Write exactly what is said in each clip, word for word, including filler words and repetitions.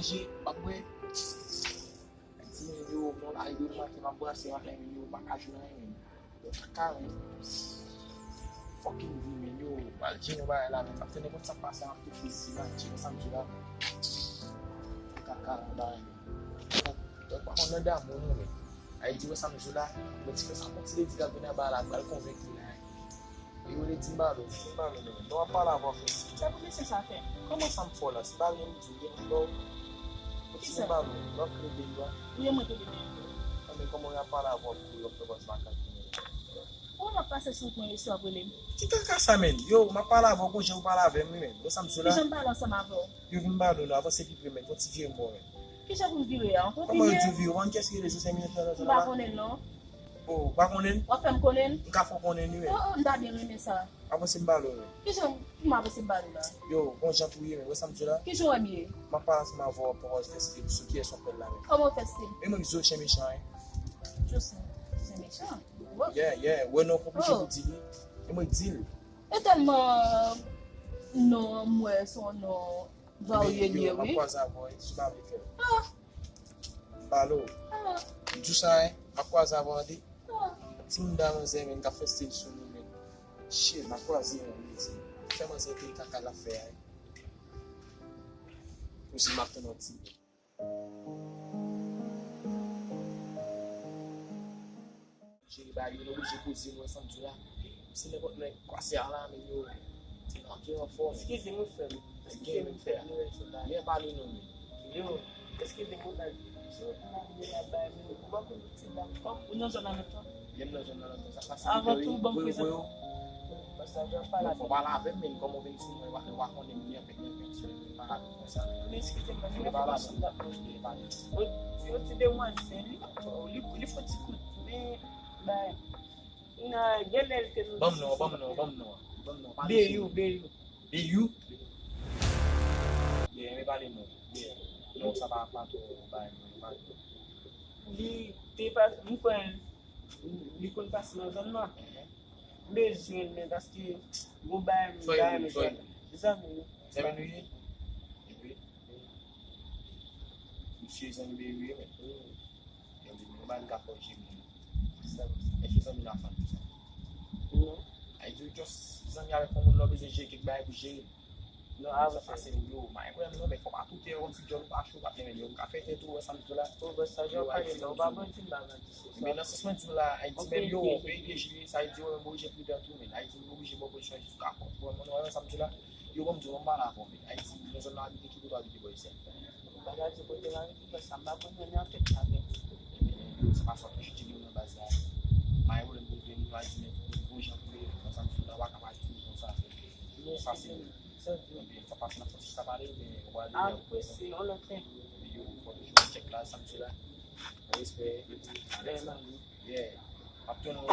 J, w ap bwè? Di men yo, bon, la yo make m ap brase maten men yo, m pa ka jwenn anyen men. Yo kaka men. Fucking vi men yo, m al jwenn yon bagay la men, m ap tande konn sa k pase an tou fizi la, J, wè sa m di la. Kaka bagay. Donk pa konn nan damou nou men. Ay di wè sa m di la, mwen ti fè sa konn ti ledi k ap vin anba la, pral konvenk li la. Yo vle di m ba nou, di m ba nou men. Non, w ap pale avè w fè si. Sa pou mesye sa fè? Kòman sa m fè w la? Se pa li m di w, li m ba w. Ou di m ba nou, non, k rele yo a. Ou ye mwen k rele men. Anben, kòman y ap pale avè w pou yo fè bòs makak yo men? Kòman m ap pase sou wout mwen, mesye w ap rele m? Ki kaka sa men? Yo, m ap pale avè w, gon jan ou pale avè m wi men. Bon, sa m di w la. Kijan m pale ansanm avè w? Yo vin ba nou, nou avanse pi pre men, fò ti vire m bò men. Kijan pou m vire a? Kòman yo di w vire? Ou konn kiyès ki rele sou sèmine nan la? M pa konnen l non. Oh, ou pa konnen l? W ap fè m konnen l? M ka fè w konnen l wi men. Oh, oh, m ta byen renmen sa. Avanse m ba l wi men. Kijan pou m avanse m ba l la? Yo, bon jan pou ye men, wè sa m di la? Kijan w wè m ye? M ap pale ansanm avè w pou w fè stil sou kiyès w ap fè l la men. Kòman w fè stil? E mwen ki di w chen mechan wi. Joseph, chen mechan? Yeah, yeah, wè non konplike pou di li. E mwen di l. E tèlman non an m wè se yon non. Varye li ye wi. M ap kwaze avè w, si w pa vle fè. Ah! M pale w. Ah! M di w sa, hein, m ap kwaze avè w, tande. Ah! Ti moun da manzè, men, k ap fè stil sou nou, men. Shit, m ap kwaze, men, li di. Fè manzè peye kaka l ap fè a, hein. Pou si m ap tann yon ti. Jere bagay yo, nou oblije poze nou ansanm di la. Se nenpòt nèg kwasè a la, men yo, se nan gen anfòm. Eskize m, wi, frè m. Eskize m, frè m. Byen pale non, men. Yo, eskize m, wi, frè m. Si w nan men la bay, men ou pa konn ti dam, kòm ou nan zòn nan lontan. Byen nan zòn nan lontan, sa pase. Avan tou, ban m prezante. Paske w ap pale avè m. Fò w pale avè m, men kòm ou vin sou mwen, w a konnen m byen. Eskize m, mwen pa la. Yon ti demwazèl, li, li, li fè ti kout, men, bay, nan, gen lè l te nou. Ban m non, ban m non, ban m non, ban m non, pale sou Beyou, Beyou. Beyou? Yeah, men pale non. Yeah. Non, sa pa, pa twò bay, non, pale. Li te pa, m kwè, li konn pase nan zòn nan. M bezwen l, men paske gon bagay m bay men zanmi. Zanmi nou ye? Epi, misye zanmi Beyou ye, men. Yo di, nou ba n ka fò jere. Èske zanmi la fè tout sa? Non. Ay di, just zanmi avèk yon moun, lè w bezwen jere kèk bagay pou jere. Non, avan sa se yo, may kwè m non, men fò pa tout tè yon ti djòl pa cho, pa t renmen yo, m ka fè tèt ou wè sa m di w la. Ou wè sa jan pale non, ou pa bandi m pa bandi se sa. Men nan sans mwen di w la, Ayiti menm yo, yon peyi de jiri, sa vle di yo menm oblije pridan tou, men Ayiti menm oblije ba w pozisyon jiska kò. Ou wè mwen, ou wè sa m di w la, yo ban m di w, ban m pale avè w, men Ayiti, nan zòn nan abite, ki kote w abite bò isit? M pa ka di kote m abite, men sa m pa konn, men an tèt sa menm. Ebyen, yo, se pa sa, toujou di yo nan baz la. May wè m pou vin, nou a di, men, bon jan pou yo, nan sans m di w la, w pa ka pa di konsa. Sa se Ebyen, sa pase nan fòs sa pale, men ou pral de apre se yon lòt nèg. Yo, fò toujou tchèk la, sa m di la. Respè. Bèl mari. Yeah. M ap tann ou.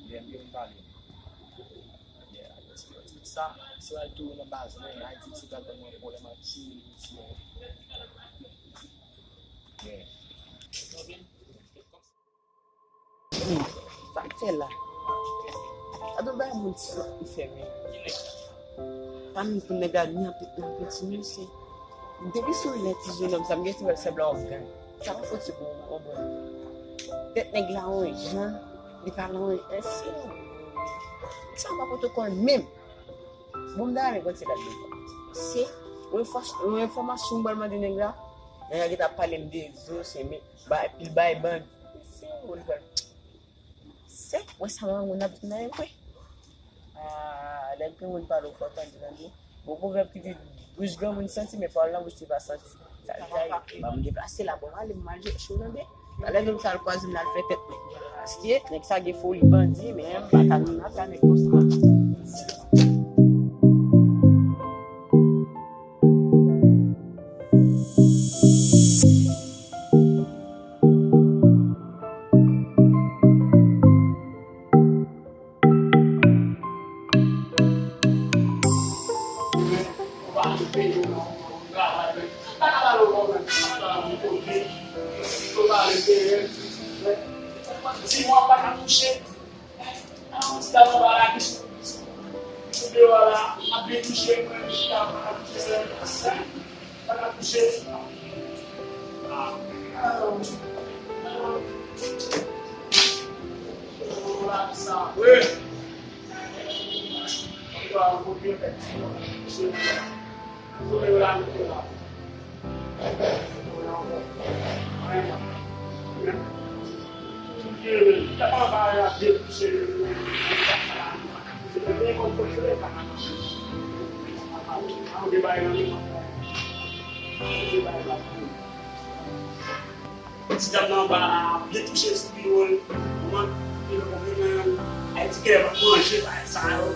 Yeah, m gen pou m pale. Yeah, ti, ti sa, se la tou nan baz mwen, Ayiti, ti pral ban mwen pwoblèm ak ti, ti, yeah. Sa k fè la? Gade yon bagay moun ti sòt pou fè men. Pa menm pou nèg la ni anpil, ni anpil ti mesye. Depi sou lè ti jenòm sa, m gentan wè l sanble yon gang. Sa pa fouti pou yon bon. Tèt nèg la yon jan, li pale yon jan. Èske sa pa pòtokonn menm? Bon, m ta renmen konn se dat de. Se yon enfò-, yon enfòmasyon m pral mande nèg la. Nèg la gentan ap pale m de zo, se men, bay, pil bay bandi. Se yon moun pral. Se, wè sa manman moun ap di nan vre. Ah, lè granmoun pale w fò tande, tande. Gon pwovèb ki di, bouch granmoun santi, men pawòl nan bouch li pa santi. Sa, sa, ban m deplase la, bon, ale m al jwe cho nan de. Talè nou sa al kwaze m nan al fè tèt mwen. Paske nèg sa gen foli bandi, men m pa ka nan afè nèg konsa. Ti dam nan anba la ap byen touche sou piwo l. Kòman? Li konprann Ayiti kè ap manje bagay sa yo.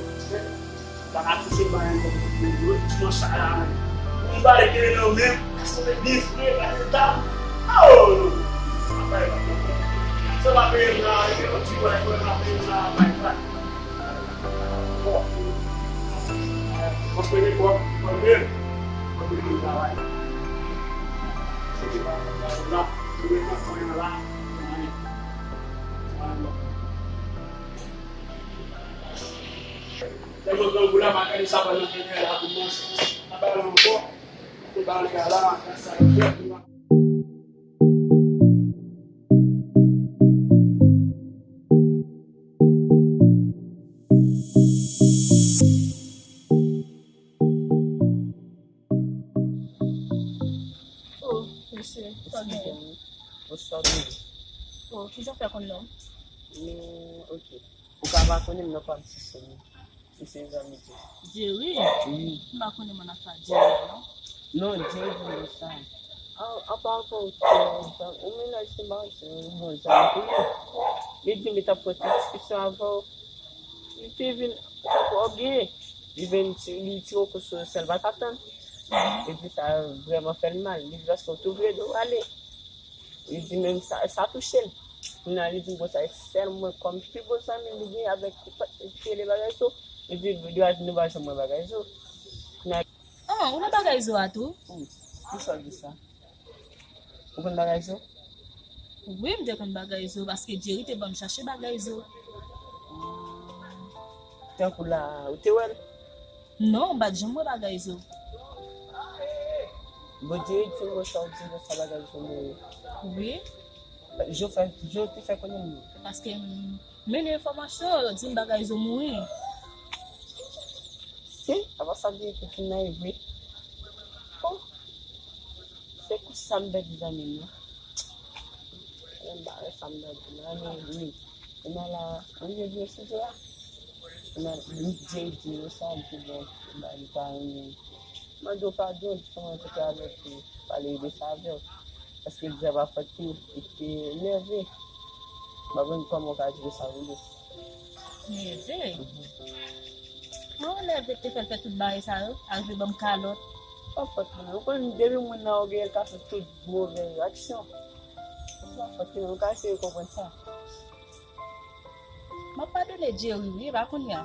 Bagay touche bagay yo. Dimanch sa la. Moun pale kere nan men. Sa se biznis vre, gade tab. Oh! Sa pa peye m la, e yon ti bagay mwen pa peye m la, bay bay. Bon. Mwen peye kòb, mwen peye. Mwen peye travay. Tèlman grangou la, m a gade sa pral nan fè la pou manje. Sa pral ankò. Pou pale a la, sa yo fè. Oh, mesye, sa genyen? Bonswa, bebe. Oh, kijan w fè konn non m? Men, ok. Ou ka pa konnen m non, pa m si se m. Si se zanmi Jerry. Jerry? Wi. M pa konnen moun ap sa Jerry non. Non, Jerry di m sa. An, an pa fè w tò, ou menaj te mache, yon bon zanmi pou li. Li di m li t ap fè ti diskisyon avè w. Li te vin tankou ògeye. Li vin ti, li tire w kou sou sèl pa t ap tann. Li di sa vrèman fè l mal. Li di paske w tou vle de w ale. Li di menm sa, sa touche l. Kounye a li di m konsa, e sèl mwen kòm pi bon zanmi li gen avèk ki pa t rele bagay so. Li di, li di nou pa janm wè bagay so. Kounye a. Ah, ou nan bagay zo a tou? Wi. Poukisa w di sa? Ou konn bagay zo? Wi, m te konn bagay zo paske Jerry te ban m chache bagay zo. Tankou la, ou te wè l? Non, m pa t janm wè bagay zo. Bon, Jerry di m konsa, ou di konsa bagay zo mouri. Wi. Zo fè, zo te fè konnen m. Paske m mennen enfòmasyon, yo di m bagay zo mouri. Wi, apa sa Jerry te di nan vre? Oh. Se konsa m pèdi zanmi m nan. Mwen bare sa m pèdi nan men wi. Kounye a la, olye di yo site a. Kounye a, li di, di yo sa, li te bon, li pa renmen. Mande w padon, di kòman te fè avèk li, pale de sa avè w. Paske li di a pa fòt li, li te nève. M pa konn kòman w ka di sa vre. Nève? Mhm. Mwen nève te fè l fè tout bagay sa yo, al vle ban m kalòt. Pa fòt li, ou konn depi moun nan ògeye l ka fè tout move aksyon. Pa fòt li, ou ka eseye konprann sa. M ap padone Jerry wi, e pa kounye a.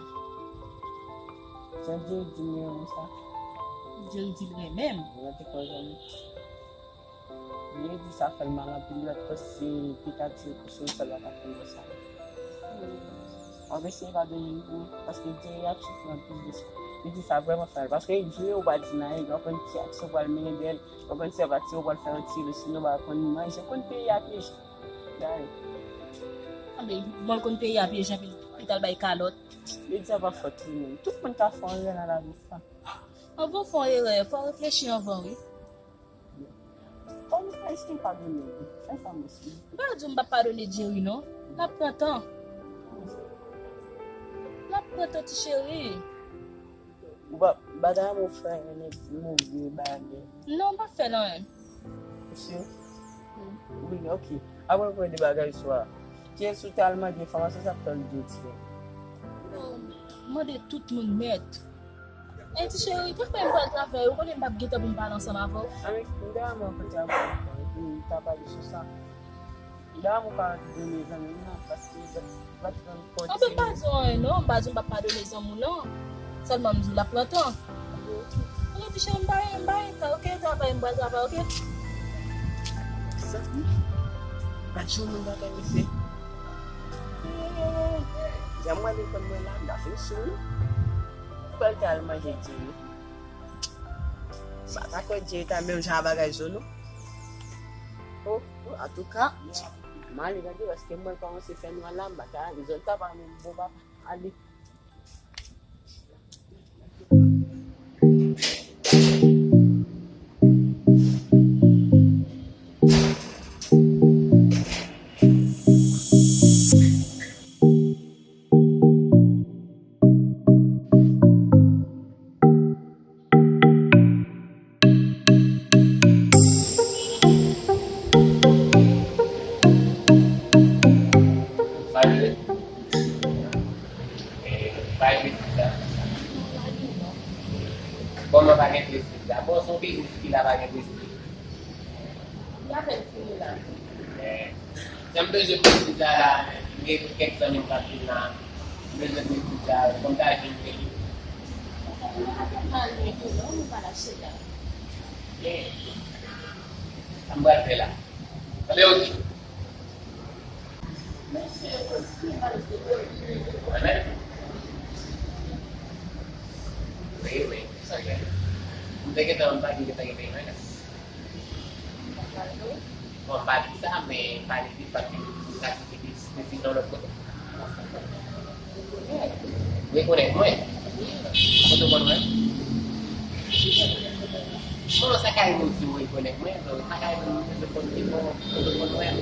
Jan Jerry di m renmen w sa. Jerry di l renmen m. Mwen te kwè zanmi. Li di sa fè l mal anpil, li pa t panse li te ka tire kou sou l, sa l pa t ap konn sa. W ap eseye padone l tou, paske Jerry ap soufri anpil de sa. Li di sa vrèman fè mal, paske li di ou pa di n anyen, w ap konn ki aksyon w pral mennen dèyè l, w ap konn si w pa tire, w pral fè yon tire, sinon w pa konn manje, konn peye a pye jan. Gade. Anben, bon, l konn peye a pye jan, epi l al bay kalòt. Li di sa pa fòt li menm. Tout moun ka fè yon erè nan lavi sa. Anvan w fè yon erè, fò w reflechi anvan, wi. Kòman èske l padone l? Fè sa, mesye. M pa di w m p ap padone Jerry, non. L ap pran tan. L ap pran tan, ti cheri. Ou pa, bagay mwen fè, nèg move bagay. Non, m p ap fè l anyen. Ou si? Wi. Wi, ok. Apre pran de bagay swa. Kiyès ou t al mande enfòmasyon sa k fè l di w ti frè? Mande tout moun nèt. Ey, ti cheri, pou fè m pral travay, ou konnen m p ap gen tan pou m pale ansanm avè w. Ami, m te renmen rankontre avè w ankò, epi m ta pale sou sa. M te renmen w pa rantre nan zanmi m nan, paske m pa t konn. Anben, m pa di w anyen non, m pa di w m p ap padone zanmi w lan. Sèlman m di w l ap pran tan. Ok, ti cheri, m pa gen, m pa gen tan, ok, travay, m pral travay, ok? Zanmi? Pa di yon moun bagay, mesye. Jan mwen lekòl mwen la, m ta fin sou wi. Pral te al manje Jerry. M pa ta kwè Jerry ta menm jan a bagay zo non. Oh, oh, antouka, m ale gade paske mwen kòmanse fè nwa la, m pa ta ale zòn sa pa menm bon papa. Ale. Fi la pa gen prestij. Li apèn fini la. Eh, jan m bezwen prestij la la, gen kèk zanmi m k ap vin la. M bezwen prestij la, kòm ta jwenn fini. Sa pa t mal lwen tou non, nou pa lach chita. Eh, sa m pral fè la. Tande, ok. Mwen menm? Wi, wi, sa gen. M te gentan, m pa t gentan gen peyi mwen la. Bon, m pa di sa, men m pa di li paske m ka site li, men sinon lòt kote. Rekonèt mwen? Kote w konn wè m? Bon, sa ka rive w di w rekonèt mwen, men sa ka rive w konn, kote w konn wè m?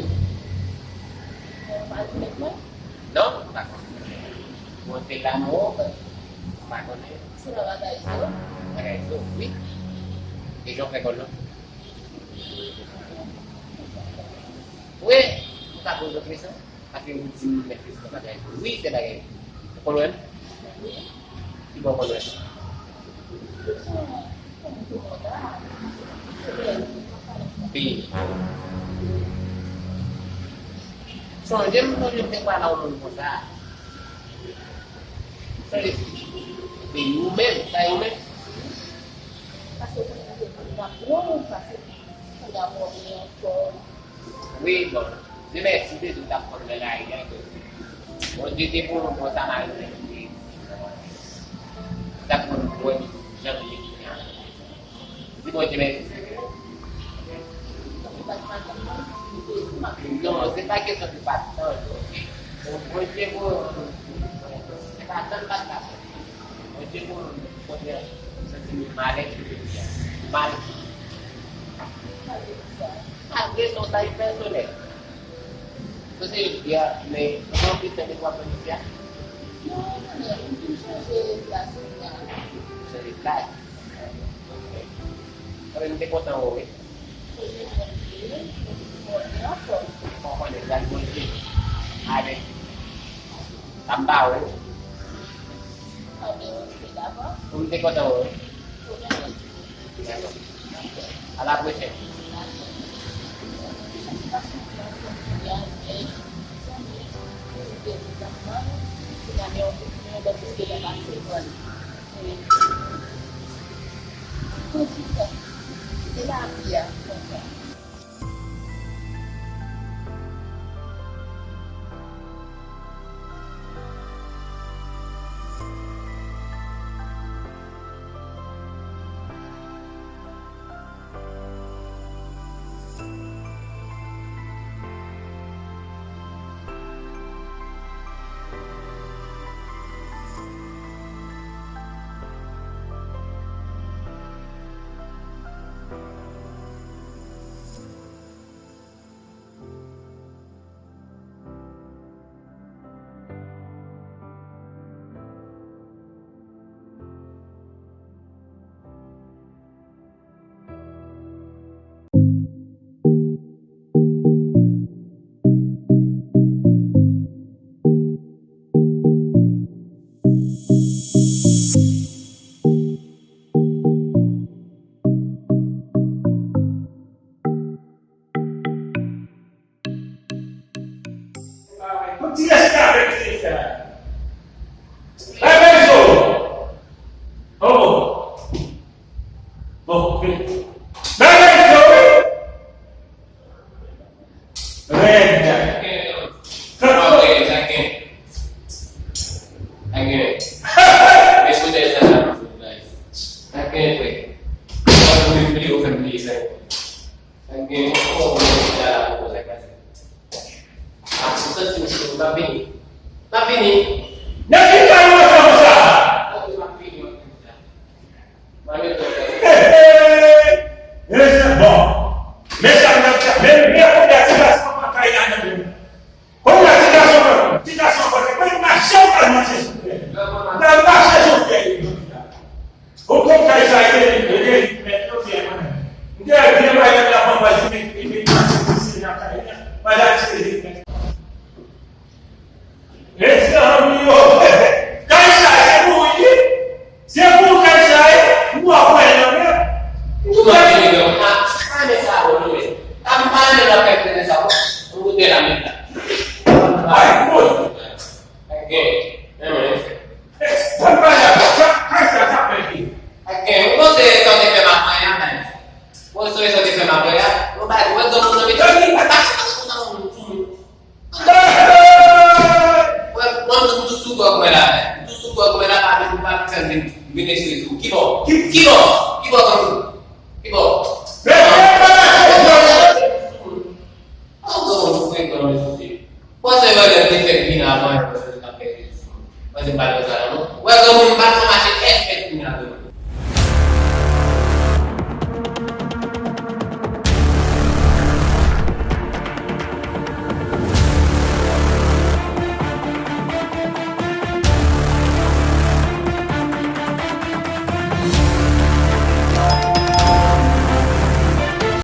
Ou pa rekonèt mwen? Non, m pa konn. Bon, se lanmou, m pa konnen. Se nan bagay zo? Bagay zo, wi. E jan w fè konn non? Wi, ou ka poze w kesyon. Paske ou di m mèt kesyon bagay zo. Wi, se bagay zo. Ou konn wè m? Wi. Ki bò w konn wè m? Pi. Sonje m, sonje m te pale a yon moun konsa. Sonje. Pi ou menm, sa ou menm? Paske ou konn mwen, paske konn mwen byen anfòm. Wi, bon. Di mèsi de tout ap konn nan layi a. Bondye te pou nou bon Samaritan ki te isit. Sa pou nou bon jan li ye. Di Bondye mèsi. Non, se pa kesyon de pa tann. Bondye pou nou, se pa tann pa t ka fè. Mwen te konn kote m santi m malèz jodi a. Malèz. Malgre sa, sa e pèsonèl. Sa se jodi a, men ou gen anpil tan depi w ap tann jodi a? Non, non, non, m fin chanje plas mwen an. Chanje plas? Ok. Anben, m te kontan wè w, wi. Premye mwen te ye, mwen te mòde anfòm. Ou konnen, gad Bondye. Amen. Sa m pa wè. Anben, ou te dakò? Ou m te kontan wè. Premye mwen te ye. Dakò. A la pwochèn. Dakò. Ki satisfaksyon ou gen ansanm ki te al fè zanmi, ou te di zanmi, ou te di zanmi, ou te di zanmi, ou te di zanmi, Yon ti respè avèk ti mesye a. Bay bèl zo. Oh. Bon, ok. Bay bèl zo, wi. Rèd. Sa gen? Sa gen, frè? Sa gen, frè? Sa gen, frè? Sa gen, oh, oh, oh, oh, oh, oh, oh. Ah, m santi m sou, m ap vini. M ap vini. Nan ki kay w ansanm sa? M ap vini, m ap vini. M ap vini. Bon. Men sa m ap fè. Men, men kounye a ti gason an pa kay la nan men m. Kounye a ti gason an, ti gason an pa kay. Mwen m mache w pral mache sou tè. Nan mache sou tè. Ou konn kay sa yo, yo te rit mèt yo fè mwen. M te al byen bay nèg la pran baz li, men li vin pase pou se nan kay la. Madanm se rit mèt. Mezanmi yo, kay sa se pou li. Se pou kay sa ye, ou ap wè nan men. Ou pa vini Mwen la fè konnen sa, ou te la menm la. Ay, fout. Gen, men mwen fè. Sa pa la, sa, sa, sa, sa, men ki. Gen, ou panse sa te fè maten an, men. Ou panse sa te fè maten an, ou ba, ou wè granmoun nan met. Yo, li pa ta. Mwen, mwen, m tou sou kòk mwen la. M tou sou kòk mwen la, pa vin, pa vin fè m vin, vin eseye sou. Ki bò? Ki, ki bò? Ki bò, granmoun? Ki bò? An granmoun, frekant mesye. Panse valè te fèk vin avan, panse l ap fèk vin sou. Panse m pa t wè sa la, non. Wè granmoun, m pa t fè mache èspèk vin avan.